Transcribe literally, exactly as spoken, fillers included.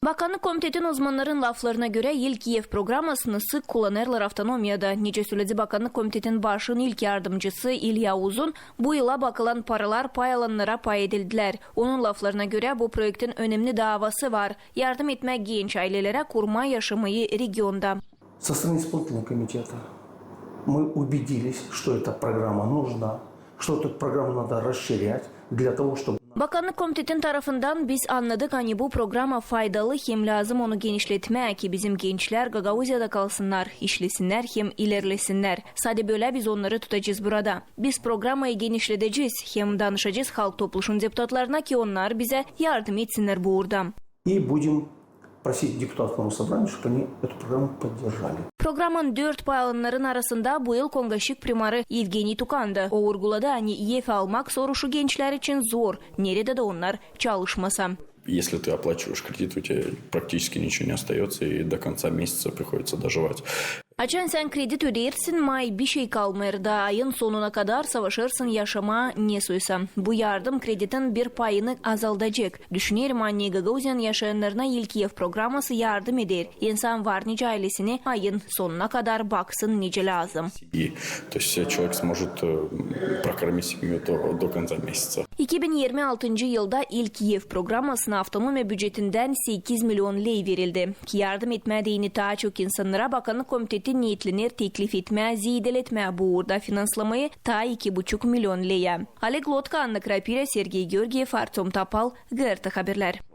Bakannık komitetin uzmannarın laflarına görä, ilk ev programmasını sık kullanêrlar avtonomiyada. Nicä söledi Bakannık komitetin başın ilk yardımcısı İlya Uzun, bu yıla bakılan paralar pay alannara pay edildilär. Onun laflarına görä, bu proektin önemni daavası var: yardım etmää genç aylelerä kurmaa yaşamayı regionda. Со стороны исполнительного комитета мы убедились, что эта программа нужна, что эту программу надо расширять для того, чтобы... Bakannık komitetin tarafından biz annadık, ani bu programma faydalı hem lääzım onu genişletmää, ki bizim gençlär Gagauziyada kalsınnar, işlesinnär hem ilerlesinnär. Sade bölä biz onnarı tutacez burada. Biz programmayı genişledecez hem danışacez Halk Topluşun deputatlarına, ki onnar bizä yardım etsinnär bu uurda. И будем просить депутатов Народного собрания, чтобы они эту программу поддержали. Programmanın dört pay alannarın arasında bu yıl Kongaşik primarı Evgeniy Tukan da. O urguladı, ani ev almak soruşu gençlär için zor, neredä dä onnar çalışmasa. Если ты оплачиваешь кредит, у тебя практически ничего не остаётся, и до конца месяца приходится доживать. Açan sän kredit ödeersin, may bişey kalmêêr da, ayın sonuna kadar savaşêrsın yaşamaa ne soysa. Bu yardım kreditin bir payını azaldacek. Düşünerim, ani Gagauziyanın yaşayannarına ilk ev programması yardım eder. İnsan var nicä aylesini ayın sonuna kadar baksın nicä lääzım. И, то есть, э, человек сможет, э, прокормить семью до, до конца месяца. İki bin irmi altıncı yılda ilk ev programmasına avtonomiya bücetindän sekiz million ley verildi. Ki yardım etmää deyni taa çok insannara, Bakannık komiteti neetlener teklif etmää ziideletmää bu uurda finanslamayı taa iki buçuk million leyä. Oleg Lotka, Anna Krapirä, Sergey Georgiev, Artöm Topal, GRT Haberlär.